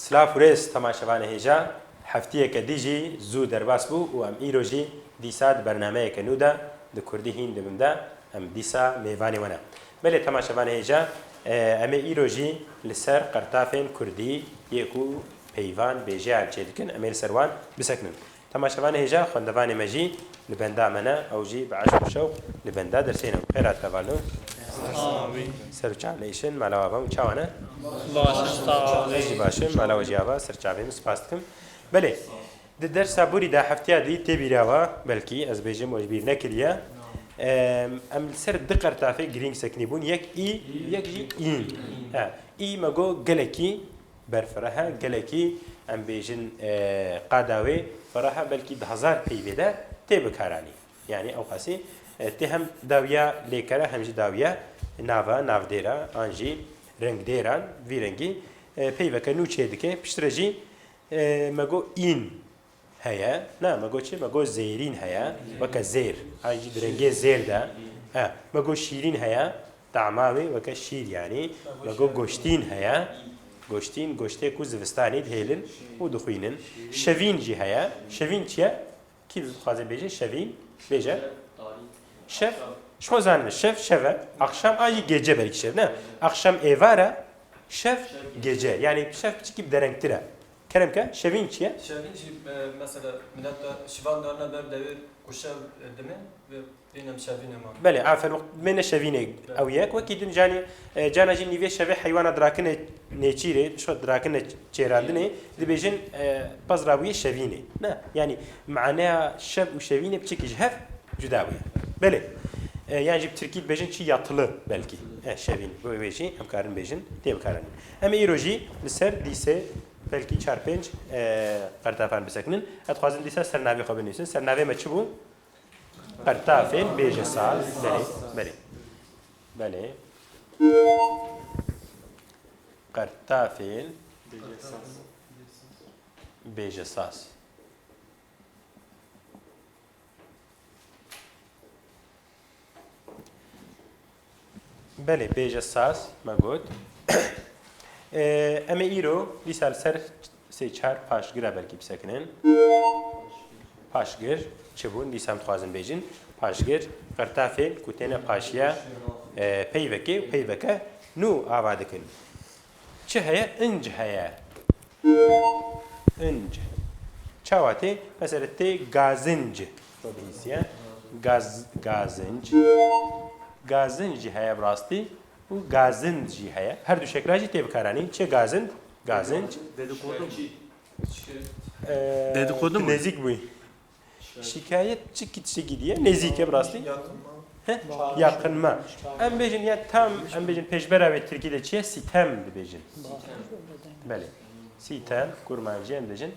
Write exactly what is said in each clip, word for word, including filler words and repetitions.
Silav û rêz temaşevanê hêja, heftiyeke dî jî zû derbas bû û em îro jî dîsa di bernameyeke nû de di kurdî hîn dibin de em dîsa mêvanê we ne. Belê temaşevanê hêja, e, em ê îro jî li ser qertafên kurdî yê ku peyvan bêjeyan çêdikin, em ê li ser wan bisekinin. Temaşevanê hêja, xwendevanê me jî li benda me ne, ew jî bi eşq û şewq li benda dersê ne. Xêr hat hevalno. Ser û çav lêşin, mala we ava û çawa ne? Baş in, sağ ol. Ez jî baş im, mala we jî ava, ser çavê min, spas dikim. Belê, di dersa borî de heftiya dî tê bîra we, belkî ez bêjim we ji bîr nekiriye. Em, em li ser du qertafê girîng sekinî bûn, yek î, yek jî în. E, î me got gelekî berfireh e, gelekî em bêjin, e, qada wê fireh e, belkî di hezar peyvê de tê bikaranî. Yanî ew qasî, e, tê hem dawiya lêkera hem jî dawiya nava, navdêra, an jî rengdêran, vî rengî, e, peyveke nû çê dike. Piştre jî, e, me got în heye. Na, me got çi? Me got zêrîn heye. Weke zêr. An jî di rengê zêr de. E, me got şîrîn heye. Tama wê weke şîr yanî. Me got goştîn heye. Goştîn, goştê ku zivistanî dihêlin û dixwînin. Şevîn jî heye. Şevîn çi ye? Kî dixwaze bêje şevîn? Bêje. Şev, ji xwe zanime, şev, şev e. Axşam an jî gece belkî şev, ne? Axşam êvar e, şev gece. Yanî şev piçikî bi derengtir e. Kerem ke, şevîn çi ye? Şevîn jî, e, mesela, milet de şivan darine ber dewê ku şev, e, dime ve bînem şevîne ma. Belê, aferin, wek bêne şevînê ew yek. Wekî din canî, e, cana jî nîvê şevê heywana dirakine nêçîrê, ji xwe dirakine çêrandinê, dibêjin, e, pez rabûye şevînê. Ne, yanî maneya şev û şevînê piçekî ji hev cuda bûye. Belê. E, yan jî bi tirkî dibêjin çi yatılı belkî. E, şevîn. Bo wê jî em karin bêjin, tê bikaranîn. Em ê îro jî li ser dîsê belkî çar pênc, e, qertafan bisekinin. Ez dixwazim dîsa sernavê xwe binivîsin. Sernavê me çi bû? Qertafên bêjesaz. Belê, belê. Belê. Qertafên bêjesaz. Belê, bêjesaz me got. Ee, em ê îro dîsa li ser sê çar paşgira belkî bisekinin. Paşgir çi bûn? Dîsa em dixwazin bêjin. Paşgir, qertafên ku têne paşiya, e, peyvekê û peyveke nû ava dikin. Çi heye? Inc heye. Inc. Çawa tê? Mesela tê gazinc. Bihîsiye. Gaz-, gazinc. Gazinc jî heye bi rastî û gazind jî heye. Her du şekla jî tê bikaranîn. Çi gazind? Gazinc. Dedikodu mu? Ee, Dedikodu mu? Nêzîk bûyî. Şikayet çi ki tiştekî diye, nêzîk e bi rastî. Yakınma. He? Yakınma. Em bêjin ya tam, em bêjin pêşbera wê tirkî de çi ye? Sitem dibêjin. Belê. Sitem, kurmancî em bêjin.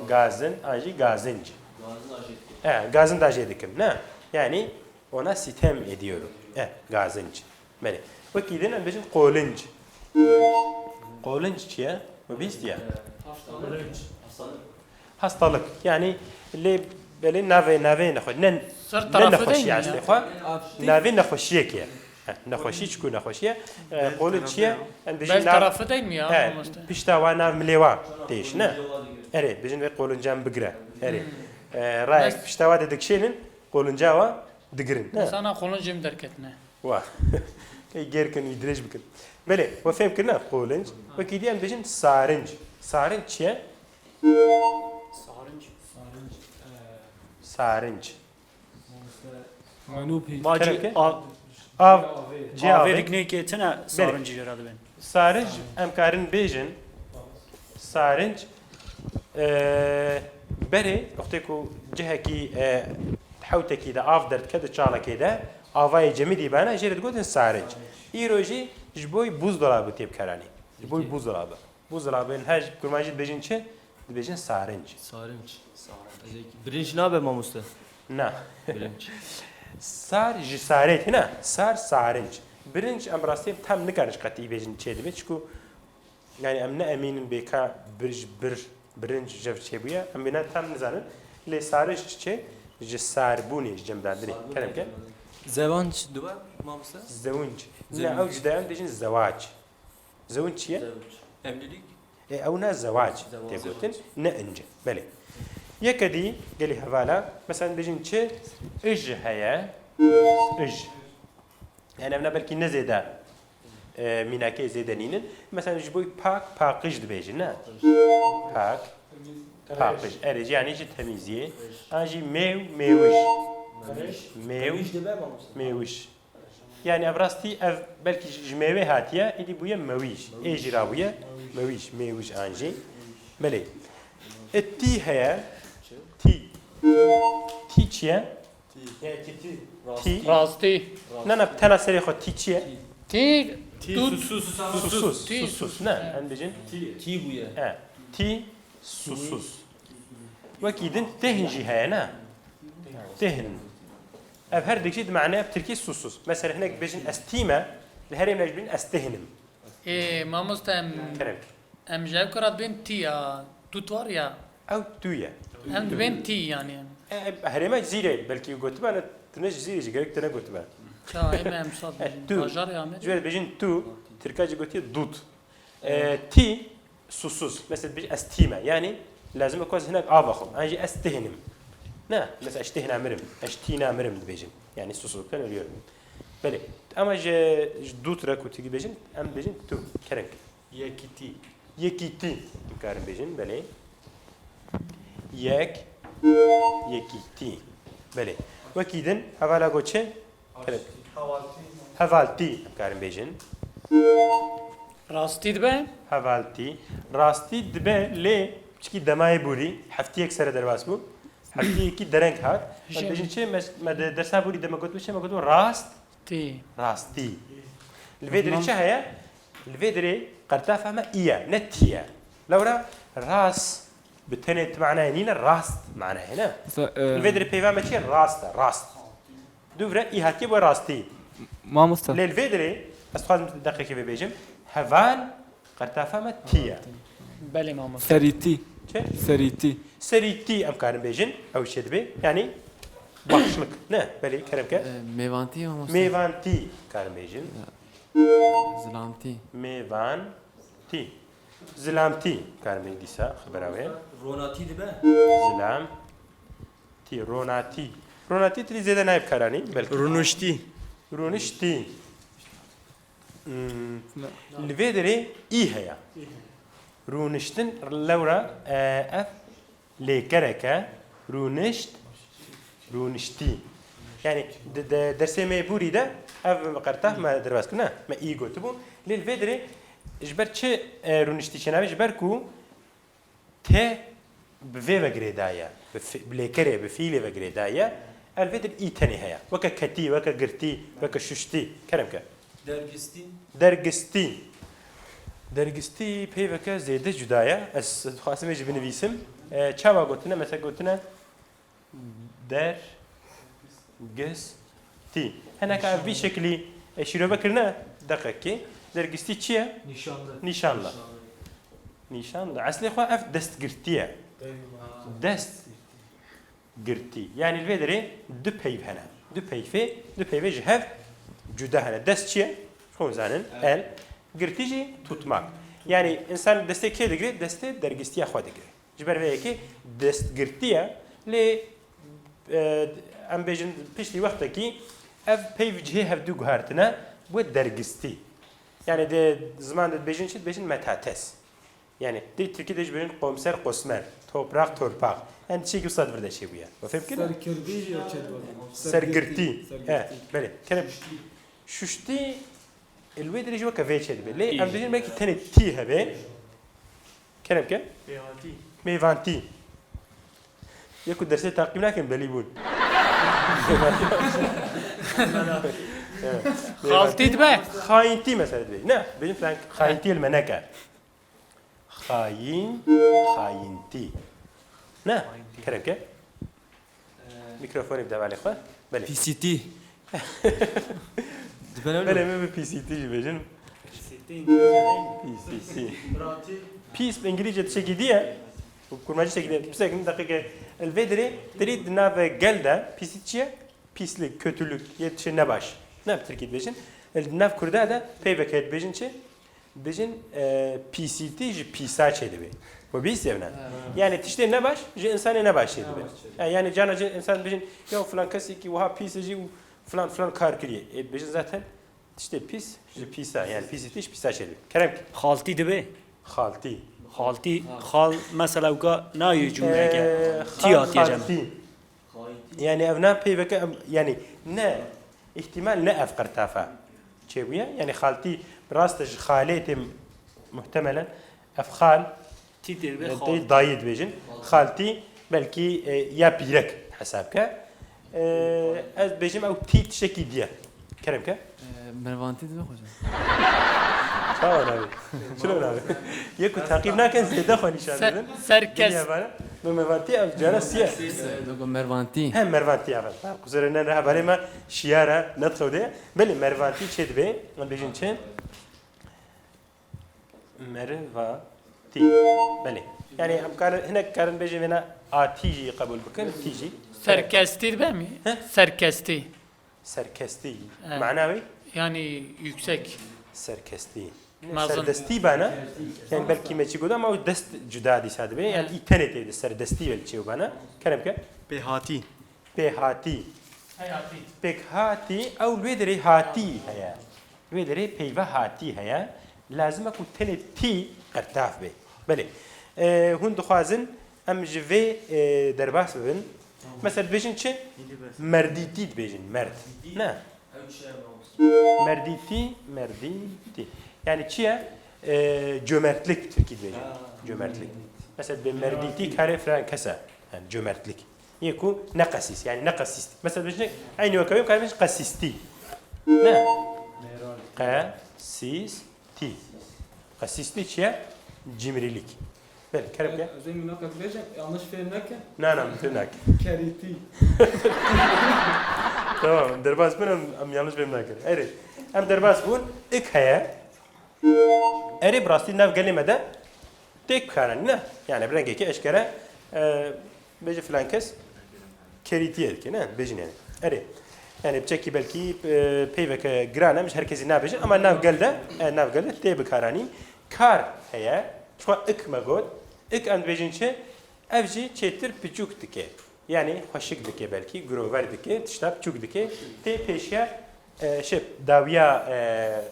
Gazin, an jî gazinc. E, gazin da jê dikim, ne? Yani ona sitem ediyorum. E, gazinc. Belê. Wekî din em bêjin qolinc. Qolinc çi ye? We bîstiye? Hastalık. Yani lê belê navê, navê nexwe-, ne, Ser ne tarafı nexweşiye değil mi ya? Eslê xwe. Navê nexweşiyekê ye. Heh, nexweşî çiku nexweşiye. E, qolinc çi ye? Em dibêjin Bel nav-, tarafı değil mi ya, he, mamoste? Pişta wa nav milê wa têş, ne? Erê, dibêjin vê qolincan bigire. Erê. E, rayek Bes- pişta wa de dikişênin, qolinca wa digirin, ne? Sana qolun cem derketine. Wa. Ê gêr kin, wî dirêj bikin. Belê, we fêm kirine? Qolinc. Wekî dî em dibêjin sarinc. Sarinc çi ye? Sarinc. Sarinc. Manû pî. Kerem ke? Av. Av. Cê avê. Avê riknê ke tine Belê. Sarincî jê re dibên. Sarinc, em karin bêjin, sarinc, e, berê, wextê ku cihekî, e, hewtekî de av derdike di çalekê de, avayê cemidî bane, jê re digotin sarinc. Îro jî ji bo buzdolabê tê bikaranîn. Ji bo buzdolabê. Buzdolabê, he, ji kurmancî dibêjin çi? Dibêjin sarinc. Sarinc. Birinc nabe mamoste? Na. Birinc. Sar ji sarê tê, na. Sar, sarinc. Birinc em rastî tam nikarin ji qetî bêjin çê dibe, çiku yani em ne emîn in bê ka bir ji bir, birinc jev çêbûye. Em bêne tam nizanin. Lê sarinc çi çê? Ji sarbûnê, ji cemdandinê. Kerem ke? Zewanc dibe mamoste? Zewinc. Ne, ew cuda em dibêjin zewac. Zewinc çi ye? Zewinc. Evlilik. Ê, ew ne zewac tê gotin, ne ince. Belê. Yeke dî gelî hevala, mesela bêjin çi? Ij heye. Ij. Yani ev ne belkî ne zêde, e, mînakê zêde nînin. Mesela ji bo pak, paqij dibêjin, ne? Pak, paqij. Erê, jî yani ji temîziyê. An jî mêw, mêwij. Mêw, mêwij. Yani ev rastî, ev belkî ji mêwê hatiye, êdî bûye mewîj. Ê jî rabûye mewîj, mêwij an jî. Belê. E, tî heye. Tî. Tî çi ye? Tî. Rastî. Na, na, tena serê xwe tî çi ye? Tî. Tî. Susuz. Susuz. Tî. Susuz. Ne? Em bêjin. Tî bûye. E, tî. Susuz. Wekî din tehn jî heye, ne? Tehn. Ev her dikî di mane ev tirkî susuz. Mesela hinek bêjin ez tî me, li herêm ne jî bêjin ez tehnim. Ê, mamoste em, Kerem. Em ji ev kara dibên tî ya, tu twar ya. Ew tu ye. Em dibên tî yani. E, e, herême zîrê, belkî gotibe, ne, tu ne ji zîrê jî gerek te ne gotibe. Ça, em, em sab E, bêjin, tu. Bajar ya me. Ji ber bêjin tu, tirka jî gotiye dut. E, tî, susuz. Mesela dibêjin ez tî me. Yani, lazim e ku ez hinek av axwim. An jî ez têhnim. Ne, mesela ez têhna mirim. Ez tîna mirim dibêjin. Yani susuzluktan ölüyorum. Belê. Ama ji, ji dut re ku tu dibêjin, em dibêjin tu. Kerem. Yekîtî. Yekîtî. Em karin bêjin, belê. Yek, yekîtî. Belê. Wekî din, hevala got çi? Kerem. Hevaltî. Hevaltî, em karin bêjin. Rastî dibe? Hevaltî. Rastî dibe, lê piçkî demayê borî, heftiyek sere derbas bû. Heftiyekî dereng hat. Em Jim. bêjin çi? Me, me di dersa borî de me gotibû çi? Me gotibû rast. Tî. Rastî. Li vê dirê Tamam. çi heye? Li vê dirê qertafa me î ye, ne tî ye. Lewra ras bi tenê ti manayê nîne, rast manayê ne. Mesela, e, Li vê dirê peyva me çi ye? Rast e, rast. Dûvre î hatiye bo rastî. Mamoste. Lê li vê dirê, ez dixwazim deqekê vê bêjim. Heval qertafa me tî ye. Belê mamoste. Serîtî. Çi? Serîtî. Serîtî em karin bêjin. Ew çê dibe. Yani başlık. Ne? Belê kerem ke. E, mêvantî mamoste. Mêvantî karin bêjin. Ya. Zilamtî. Mêvantî. Zilamtî karin bêjin dîsa xebera wê. Ronatî dibe? Zilamtî, ronatî. Ronatî tirî zêde nayê bikaranî belkî. Rûniştî. Rûniştî. Hmm. Ne. Li vê derê î heye. Rûniştin lewra, e, ev lêkerek e. Rûnişt, rûniştî. Yani di, di dersê me bûrî de ev qertaf me derbas kir. Ne, me î gotibû. Lê li vê derê ji ber çi, e, rûniştî çênavê? Ji ber ku te bi vê ve girêdaye, bi fi-, bi lêkerê, bi fiîlê ve girêdaye, ev li vê derê î tenê heye. Weke ketî, weke girtî, weke şuştî. Kerem ke. Dergistî. Dergistî. Dergistî peyveke zêde cuda ye. Ez dixwazim vê jî binivîsim. E, çawa gotine? Mesela gotine dergistî. Hineka ev vî şeklî, e, şîrove kirine deqekî. Dergistî çi ye? Nîşanli. Nîşanli. Nîşanli. Eslê xwe ev destgirtî ye. Dest girtî. Yani li vê derê du peyv hene. Du peyvê, du peyvê ji hev cuda hene. Dest çi ye? Xwe zanin. Evet. El. Girtî jî tutmak. Yani insan destê kê digire? Destê dergistiya xwe digire. Ji ber vê yekê destgirtî ye. Lê, e, em bêjin piştî wextekî ev peyv cihê hevdu guhertine bû dergistî. Yani di ziman de dibêjin çi? Dibêjin metates. Yani, di tirkî de jî bêjin qomser, qosmer, toprak, torpaq. Yani, tiştekî wisa di vir de çêbûye. We fêm kir? Serkirdî jî ya çêdibû. Sergirtî. Sergirtî. He, belê. Kerem. Şuştî, li wê dirê jî weke vê çêdibe. Lê em dibêjin belkî tenê tî hebe. Kerem ke? Mêvantî. Mêvantî. Yê ku dersê taqîb nakin, belî bûn. Xaltî dibe? Xayintî mesela dibe. Ne, bêjin filan xayintî li me neke. Xayîn, xayintî. Ne? Xayintî. Kerem ke. Ee, Mikrofonê bi devalê xwe. Belê. P C T. Dibe ne Belê, wilo? Min bi P C T jî bêjin. P C T İngilizce değil mi? P C T. Ratî. Pîs bi îngilîzce tiştekî dî ye. Û kurmancî tiştekî dî ye. Pisekin deqîqe. Li vê dirê, dirî di nav gel de pîsî çi ye? Pislik, kötülük, yê tiştê nebaş. Ne bi tirkî dibêjin? Li nav kurda de peyveke dibêjin çi? Bijin, e, pîsîtî ji pîsa çêdibe. We bîst evne. Yani tiştê nebaş ji insanê nebaş çêdibe. Ha, yani cana ji insan bijin, ya filan kesekî wiha pîs e jî û filan filan kar kiriye. E, bijin zaten tiştê pîs ji pîsa, yani pîsîtî ji pîsa çêdibe. Kerem ki. Xaltî dibe. Xaltî. Xaltî, xal mesela wika nayê cûneke. E, Tî xal-, hatiye cem. Xaltî. Yani ev na peyveke em, yani ne, ihtimal ne ev qirtafa çêbûye. Yani xaltî bi rast e ji xalê tê muhtemelen. Ev xal, Tî tê be e, xal. Tê dayî dibêjin. Xaltî belkî, e, ya pîrek hesab ke. E, ez dibêjim ew tî tiştekî diye. Kerem ke. Ee, Mervantî dibe hocam. Çawa nabe? Çilo nabe? Yek ku taqîb nakin zêde xwe nîşan Se-, didin. Serkes- Geriye bana. Bi Mervantî ev cara siye. Dogo Mervantî. Hem Mervantî ya ben. Qusura ne reha barê me şiyara ne txewde. Belê Mervantî çê dibe. Em bêjin çi? Mervatî. Belê. Yani em karin, hinek karin bêjin vêna a tî jî qebûl bikin, tî jî. Serkestî dibe mi? He? Serkestî. Serkestî. He. Mana wê? Yani yüksek. Serkestî. Mezin. Serdestî bana. Yani belkî me çi goda ama o dest cuda dîsa dibe. Yani He. Î tenê tê de serdestî belkî çi bana. Kerem ke. Pêhatî. Pêhatî. Pêhatî. Pêkhatî, ew li wê derê hatî heye. Li wê derê peyva hatî heye. Lazim e ku tenê tî qertaf be. Belê. E, hûn dixwazin em ji vê, e, derbas bibin. Mesela dibêjin çi? Merdîtî dibêjin, merd. Ne? Merdîtî, merdîtî. Yani çi ye? E, cömertlik Tirkî dibêjin. Cömertlik. Mesela dibê merdîtî karê filan kese. Yani cömertlik. Yê ku ne qesîs, yani ne qesîst. Mesela dibêjin, eynî weke wê karê bêjin qesîstî. Ne? Qesîstî. Qesîstî çi ye? Cimrilik. Belê, kerem ke. Ez ê min nake bêjim, yanlış fêm neke. Na, na, min fêm nake. Kerîtî. Tamam, em derbas bûn, em, em yanlış fêm nakin. Erê, em derbas bûn, ik heye. Erê, bi rastî nav gelê me de tê bikaranîn, ne? Yani bi rengekî eşkere, e, bêje filan kes kerîtiyê dike, ne? Bêjin yani. Erê. Yani piçekî belkî, e, peyveke giran e, ji her kesî nabêjin, ama nav gel de, e, nav gel de tê bikaranîn. Kar heye, çima ik me got? Ik em dibêjin çi? Ev jî çêtir piçûk dike. Yani xweşik dike belkî, girover dike, tişta piçûk dike. Tê pêşiya, e, şey, dawiya, e,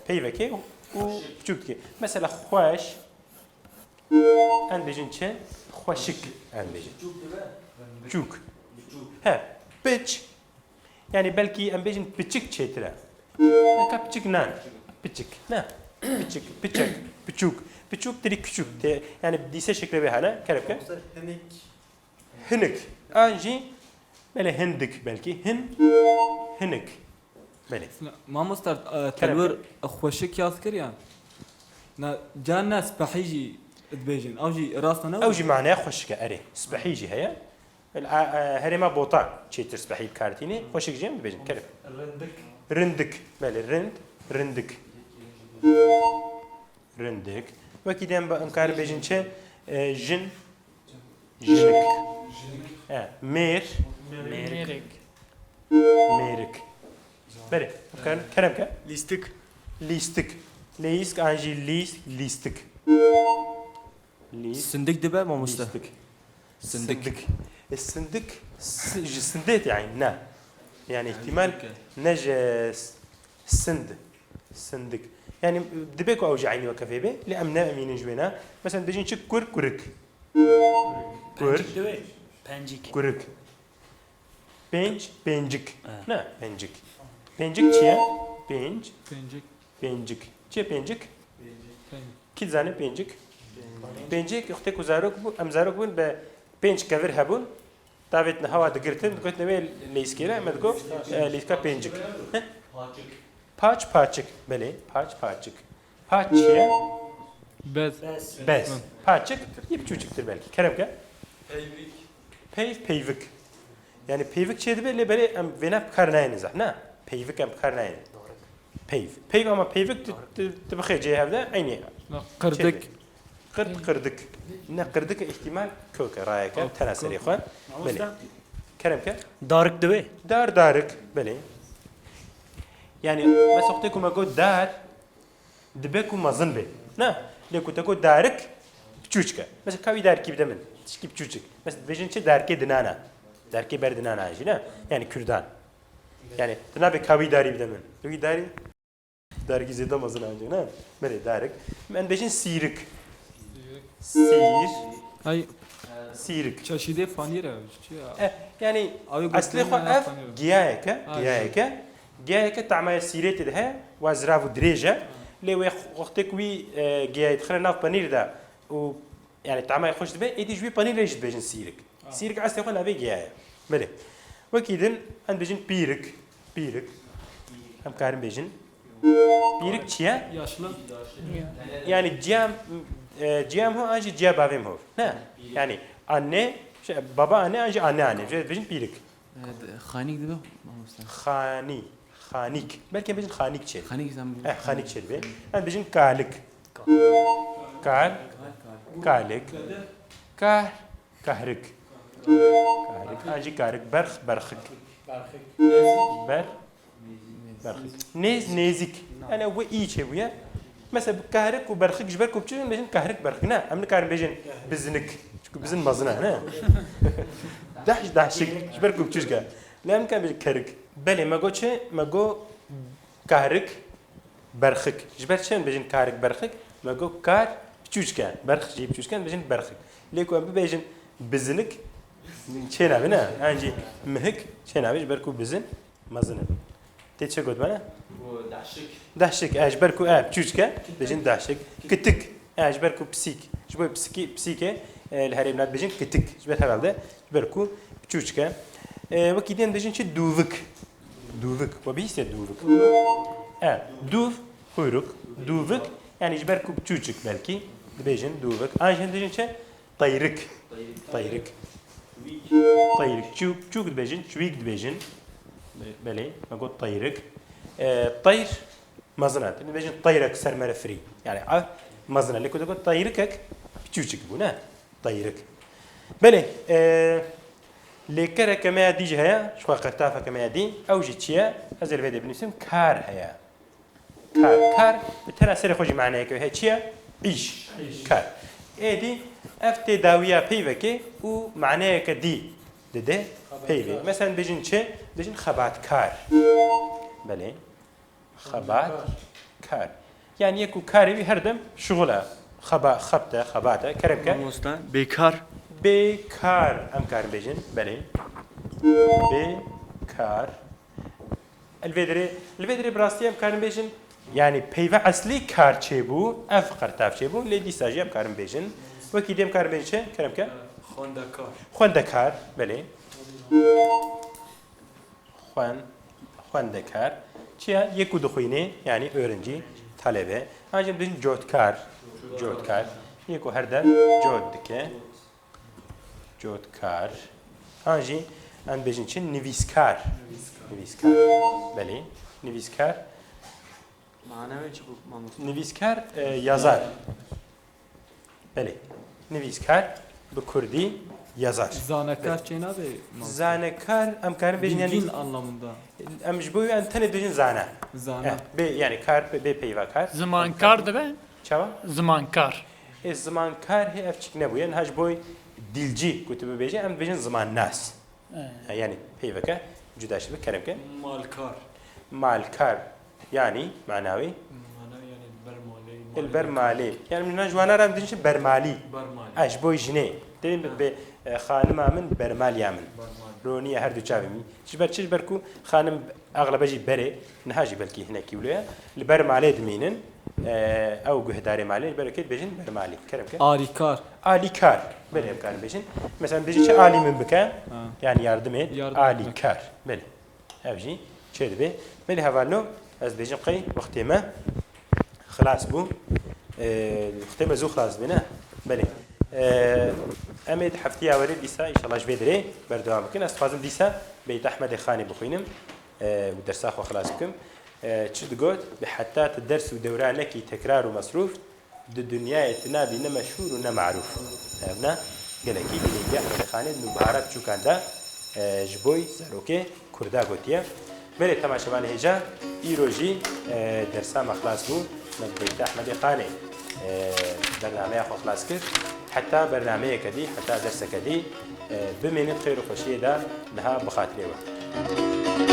peyvekê û piçûk dike. Mesela xweş, em bêjin çi? Xweşik em bêjin. Çûk. He, piç. Yani belkî em bêjin piçik çêtir e. Neka piçik nan. Piçik. Ne? Piçik, piçek, piçûk. Piçûk tirî küçük. Te-, yani dîse şekle vê hene. Kerem ke. Hinik. Hinik. An jî belê hindik belkî. Hin, hinik. Belê. Mamosta, e, Kerem. Telwir xweşik yaz kir ya. Na, can ne spehî jî dibêjin. Ew jî rast e ne? Ew jî manaya xweşik e, erê. Spehî jî heye. Belê, a, a, herêma Botan çêtir spehî bi kar tînê. Xweşik jî em dibêjin. Kerem. Rindik. Rindik. Belê, rind, rindik. Rindik. Wekî dî em, em karin bêjin çi? E, jin. Jinik. E, mêr. Mêrik. Mêrik. Belê. Em karin, kerem ke. Lîstik. Lîstik. Lîsk an jî lîsk, lîstik. Lîsk. Sindik dibe mamoste? Lîstik. Sindik. Sindik. E, sindik, si-, ji sindêt yani ne? Yani ihtimal Sindik e. Ne ji s-, sind. Sindik. Yani dibe ku ew ji eynî weke vê be, lê em ne emînin ji wê ne. Mesela dibêjin çi kur, kurik. Kur. Pencik dibe. Pencik. Kurik. Pênc, pêncik. Ha. Ne, pêncik. Pêncik çi ye? Pênc. Pêncik. Pêncik. Çi ye pêncik? Pêncik. Kî dizane pêncik? Pêncik wextê ku zarok bû, em zarok bûn bi pênc kevir hebûn. Davêt niha wa digirtin, digotin wê leyskêre, me digot, e, leyska pêncik. Heh? Paç, paçik. Belê, paç, paçik. Paç çi ye? Bez. Bez. Paçik, yê piçûçiktir belkî. Kerem ke? Peyvik. Peyv, peyvik. Yani peyvik çê dibe, lê belê em vêna bi kar nayêne zehf. Ne, peyvik em bi kar nayêne. Peyv. Peyv ama peyvik tu, tu, tu bixê cihê hevde eynî. Na, qirdik. Çê dibe? Qird, qirdik. Ne, qirdik ihtimal kök e, rayeke, tena serê xwe. Belê. Kerem ke? Darik dibe? Dar, darik. Belê. Yani, mesela wextê ku me got dar, dibe ku mezin be. Ne? Lê ku te got darik, piçûçik e. Mesela, ka wî darikî bide min. Tişkî piçûçik. Mesela, dibêjin çi? Darikê dinana. Darikê ber dinana jî, ne? Yani Kurdan. Yani, tu nabê ka wî darî bide min. Tu wî darî? Darikî zêde mezin ancî, ne? Belê, darik. Em dibêjin sîrik. Sîr. Hay, Sîrik. Çeşîdê panîr e, çi ya? Eh, yani, Abi eslê xwe gotinê ev panîr. Giyayek e, Ha, giyayek e. Giyayek e, tamaya sîrê tê de heye, wa zirav û dirêj e. Lê wê wextê ku wî, e, giyayê dixire nav panîr de û, yani, tamaya xweş dibe, êdî ji wî panîrê jî dibêjin sîrik. Ha. Sîrik eslê xwe navê giya ye. Belê. Wekî din, em dibêjin pîrik. Pîrik. Em karin bêjin. Pîrik çi ye? Yaşlı. Yani ciya, e, ciya min ho an jî ciya bavê min ho. Ne? Yani anne, şey, baba anne an jî anne anne. Şöyle dibêjin pîrik. Evet, xanîk dibe, mamoste. Xanî, xanîk. Belki em bêjin xanîk çê. Xanîk zam. Eh, xanîk çê dibe. Em bêjin kalik. Kal, kalik. Kar, kahrik. Kahrik. An jî karik. Berx, berxik. Ber, berxik. Nêz, nêzik. Yani ew wê î çêbûye. Mesela bi kahrik û berxik ji ber ku biçûk in, bêjin kahrik berxik. Ne, em nikarin bêjin bizinik. Çünkü bizin mezin e, ne? Dahş, dahşik. Ji ber ku biçûk e. Lê em nikarin bêjin kerik. Belê, me got çi? Me got kahrik. Berxik. Ji ber çi em bêjin karik berxik? Me got kar piçûçik e. Berx jî piçûçik e, em bêjin berxik. Lê ku em bibêjin bizinik, çê nabe ne? An jî mihik çê nabe, ji ber ku bizin mezin e. Tê çi got bana? Bu dahşik. Dahşik, e, ji ber ku e piçûçik e, bêjin dahşik. Kitik, e, ji ber ku pisîk. Ji bo pisîkî, pisîkê, e, li herêm nat bêjin kitik. Ji ber herhalde, ji ber ku piçûçik e. E, wekî din bêjin çi? Dûvik. Dûvik. We bihîstiye dûvik? E, dûv, kuyruk, dûvik, yani ji ber ku çûçik belkî, dibêjin dûvik. An jî dibêjin çi? Teyrik. Teyrik. Teyrik. Çûk, çûk dibêjin, çûyîk dibêjin. Be-, belê, me got teyrik. E, teyr, mezin e. Dibêjin teyrek ser me re firî. Yani ev mezin e. Lê ku digot teyrikek, piçûçik bû, ne? Teyrik. Belê, e, lêkereke me ya dî jî heye, ji xwe qertafeke me ya dî. Ew jî çi ye? Ez ê li vê de binivîsim, kar heye. Kar. Kar, bi tena serê xwe jî maneyeke wê heye. Çi ye? Îş. Îş. Kar. Êdî, ev tê dawiya peyvekê û maneyeke dî dide peyvê. Xebatkar. Mesela, dibêjin çi? Dibêjin xebatkar. Belê. Xebat, kar. Yani yek û karê wî her dem şixul e. Xeba-, xebt e, xebat e. Kerem ke. Mamoste, bêkar. Bêkar, em karin bêjin. Belê. Bêkar. Li vê derê, li vê derê bi rastî em karin bêjin. Yani peyva eslî kar çêbû, ev qertav çêbû. Lê dîsa jî em karin bêjin. Wekî dî em karin bêjin çi? Kerem ke. Xwendekar. Xwendekar, belê. Xwen-, xwendekar. Çi ye? Yê ku dixwîne, yani öğrenci, talebe. An jî em dibêjin cotkar. Cotkar. Yê ku her dem cot dike. Cotkar. An jî em dibêjin çi? Nivîskar. Nivîskar. Belê. Nivîskar. Mana wê çi bû, mamoste? Nivîskar, e, yazar. Belê. Nivîskar bi kurdî yazar. Zanekar çê nabe, mamoste? Zanekar, em karin bêjin, yani, bilgin anlamında. Em ji bo wî em tenê dibêjin zane. Zane. Eh, bê, yani kar, bê, bê peyva kar. Zimankar dibe? Çawa? Zimankar. Ê, zimankar hê ev çik nebûye. Niha ji bo dilcî ku tu bibêjî, em dibêjin zimannas. Eh. Ha, yani peyveke cuda şibe, kerem ke. Malkar. Malkar. Yani, mana wî? Mana yani li ber malê, li ber malê. Yani, min ji wana re em dibêjin bermalî. Bermalî. Ha, ji bo jinê. Dibêjin bi, bi, e, xanima min, bermaliya min. Bermalî. Roniye her du çavê min. Ji ber çi? Ji ber ku xanim exlebe jî berê, niha jî belkî hinekî wilo ye. Li ber malê dimînin. E, ew guhdarê malê, ji ber wekê dibêjin bermalî. Kerem ke. Alîkar. Alîkar. Belê em karin bêjin. Mesela, em dibêjin çi alî min bike? Ha. Yani yardım et. Yardım etmek. Alîkar. Belê. Ev jî çêdibe. Belê hevalno, ez dibêjim qey wextê me xilas bû. Ee, wextê me zû xilas dibe, ne? Belê. Ee, em ê di hefteya werê dîsa, înşallah, ji vê derê berdewam bikin. Ez dixwazim dîsa Beyt Ehmedê Xanê bixwînim, ee, û dersa xwe xilas bikim. Ee, çi digot? Bi heta tu ders û dewra nekî tekrar û mesrûf, di dinyayê tu nabî ne meşhûr û ne marûf. Ev ne gelekî girîng e. Ehmedê Xanê di nûbihara biçûkan de, e, ji bo zarokê Kurda gotiye. Belê temaşevanê hêja, îro jî, e, dersa me xilas bû. Bêyîta Ehmedê Xanê, e, bernameya xwe xilas kir. Heta bernameyeke dî, heta derseke dî, e, bimînin xêr û xweşiyê de niha bi xatirê we.